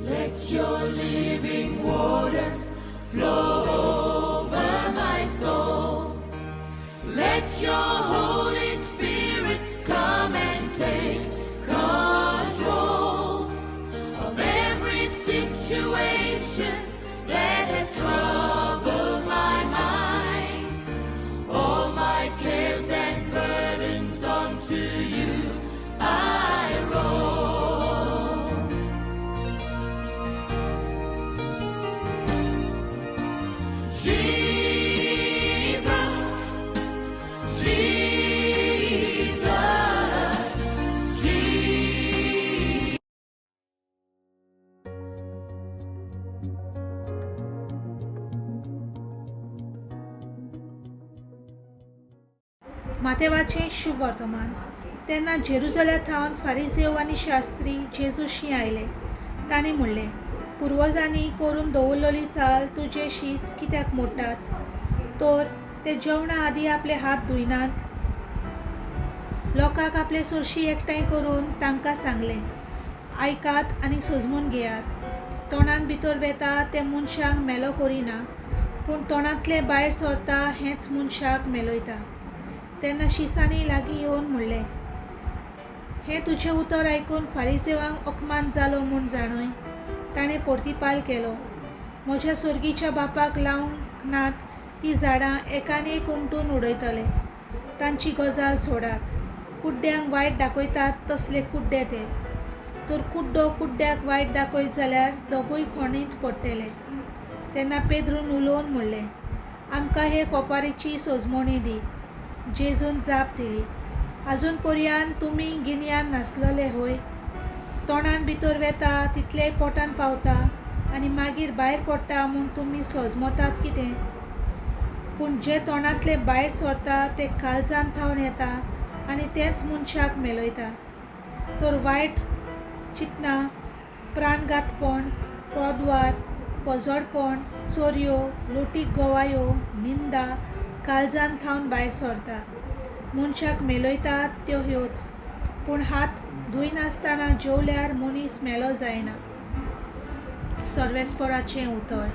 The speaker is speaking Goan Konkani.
Let your living water flow over my soul. Let your Holy Spirit come and take control of every situation that has troubled my mind. All my cares and burdens onto you I roll. Jesus, Jesus, Jesus. मातेवाचें शुभ वर्तमान. तेन्ना जेरुजल्या थावन फारिजेव आनी शास्त्री जेजूशी आयले. तांणी म्हणलें, पुर्वजांनी करून दवरलेली चाल तुजे शीस कित्याक मोडटात? तर ते जेवणा आदीं आपले हात धुयनात. लोकांक आपले सरशी एकठांय करून तांकां सांगलें, आयकात आनी सजमून घेयात. तोंडान भितर वेता तें मनशाक मेलो करिना, पूण तोंडांतलें भायर सरता हेंच मनशाक मेलयता. तेन्ना शिसांनी लागीं येवन म्हणलें, हें तुजें उतर आयकून फारिजेवांक अपमान जालो म्हूण जाणय. ताणें प्रतिपाल केलो, म्हज्या सर्गीच्या बापाक लावंक नात तीं झाडां एकान एक उमटून उडयतले. तांची गजाल सोडात. कुड्ड्यांक वायट दाखयतात तसले कुड्डे ते. तर कुड्डो कुड्ड्याक वायट दाखयत जाल्यार दोगूय खणींत पडटले. तेन्ना पेद्रून उलोवन म्हणलें, आमकां हे फोपारीची सजमणी दी. जेजून जाप दिली, आजून पर्यान तुमी गिन्यान नासलोले होय? तोंडान भितर वेता तितलेंय पोटान पावता आनी मागीर भायर पडटा म्हूण तुमी सजमतात कितें? पूण जें तोंडांतलें भायर सरता तें काळजान थावन येता आनी तेंच मनशाक मेलयता. तर वायट चिंतनां, प्राणघातपण, प्रद्वार, पजडपण, चोरयो, लोटीक गवायो, निंदा काळजान थावन भायर सरता. मनशाक मेलयतात त्यो ह्योच. पूण हात धुयनासतना जेवल्यार मनीस मेलो जायना. सर्वेस्पराचें उतर.